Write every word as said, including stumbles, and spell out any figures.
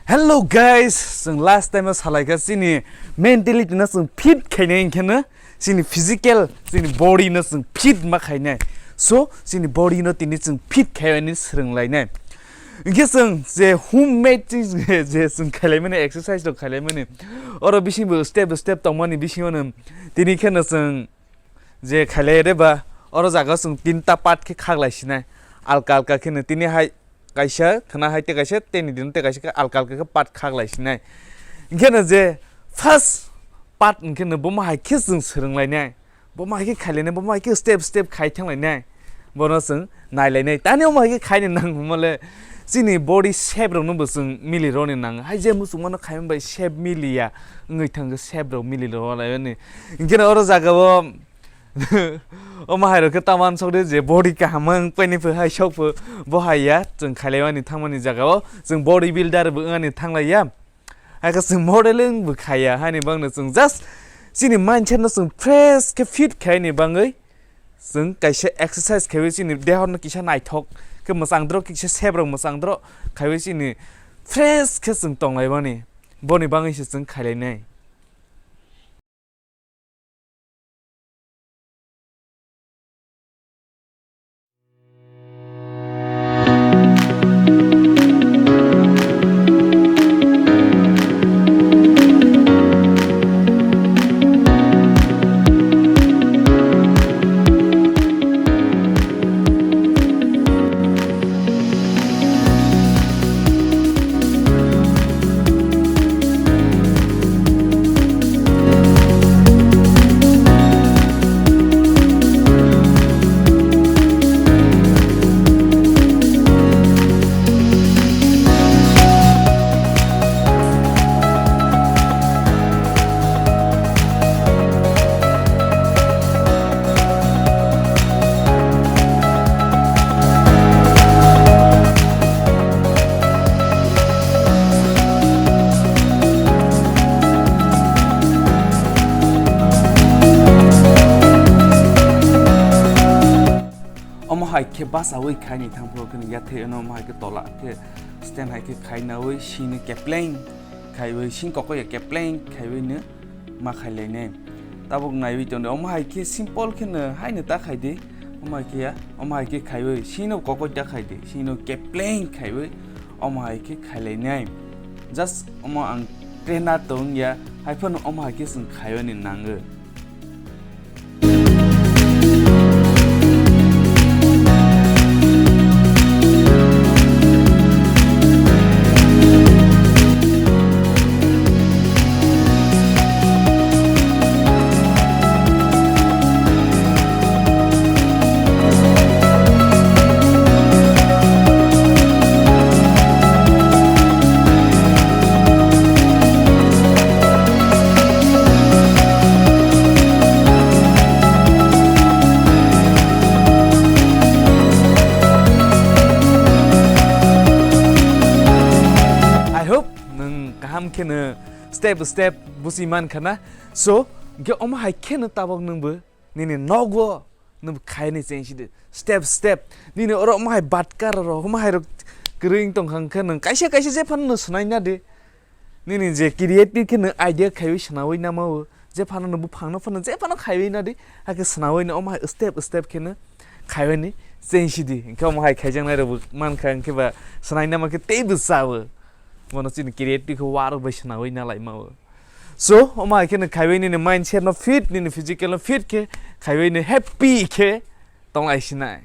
Hello guys, chwng last time o salaikha chini mentality no chwng fit khainai, hinkhe no chini physical, chini body no chwng fit ma khainai. So chini body no tini chwng fit khainani swrwnglainai. Hinkhe chwng je homemade chwng je, je chwng khailaimani, exercise rok khailaimani, oro bisingbo step by step tongmani bisingo no tini kheno chwng je khailai re ba, oro jaga chwng tinta part khe khaklai sinai, alka alka kheno tini hai kaisa khwna hai tei kaisa tei ni dino tei kaisa khe alka alka khe part khaklai sinai. Hinkhe no je first part hinkhe no bomo hai khe chwng swrwnglainai, bomo hai khe khailainai, bomo hai khe step step khai thanglainai, bono chwng nailainai. Tani omo hai khe khaini nang hwnmale chini body shape rokno bo chwng mili rwni nang. Hai je muchungmano khaimani bai shape miliya wngwi thangkhe shape rok mili rwlaimani. Hinkhe no oro jaga o omo hai rok khe tamo uansuk di je body kaham wng paini phu hai sok phu bo hai ya. Chwng khailaimani thangmani jaga o chwng body builder bo wngani thanglaiya. Hai khe chwng modeling bo khaiya, haini bagwi chwng just chini mindset no chwng fresh khe fit khaini bagwi chwng kaisa exercise khaiwi chini deho no kisa naithok khe mwchang dro, kisa shape rok mwchang dro khaiwi chini fresh khe chwng tonglaimani, boni bagwi se chwng khailainai. Omo hai khe bachaui khaini thangphuru khe yathai ono omo hai khe tola khe stand hai khe khainaui sini kepleng khaiwi sini kokoya kepleng khaiwi no ma khailainai. Tabuk naiwi tongdi, omo hai khe simple khe no haino ta khaidi, omo hai khe ya, omo hai khe khaiwi sino kokoi ta khaidi, sino kepleng khaiwi omo hai khe khailainai. Just omo ang trainer tong ya, hai phano omo hai khe chwng khaiwani nango. I hope nwng kaham kheno step step busi man khana. So, hwnkhe omo hai kheno tabok nwngbo nini nogo nwng khaini chengsi di step step. Nini oro omo hai batkar ro, omo hai rok kwrwi tongkha hwnkhe nwng kaisa kaisa je phano nwng swnai na di. Nini je creative khe nwng idea khaiwi swnaiwi namao, je phano nwng buphangno phano je phano khaiwi na di, hakhe swnaiwi no omo hai step step kheno khaiwi ni chengsi di. Hwnkhe omo hai khaijaknai rokbo mankha, hwnkhe ba swnai nama khe teibo chao. Bono chini creative khe warok bai swnaiwi na laimao. So, omo hai kheno khaiwi nini mindset no fit, nini physical no fit khe, khaiwi no happy khe tonglai sinai.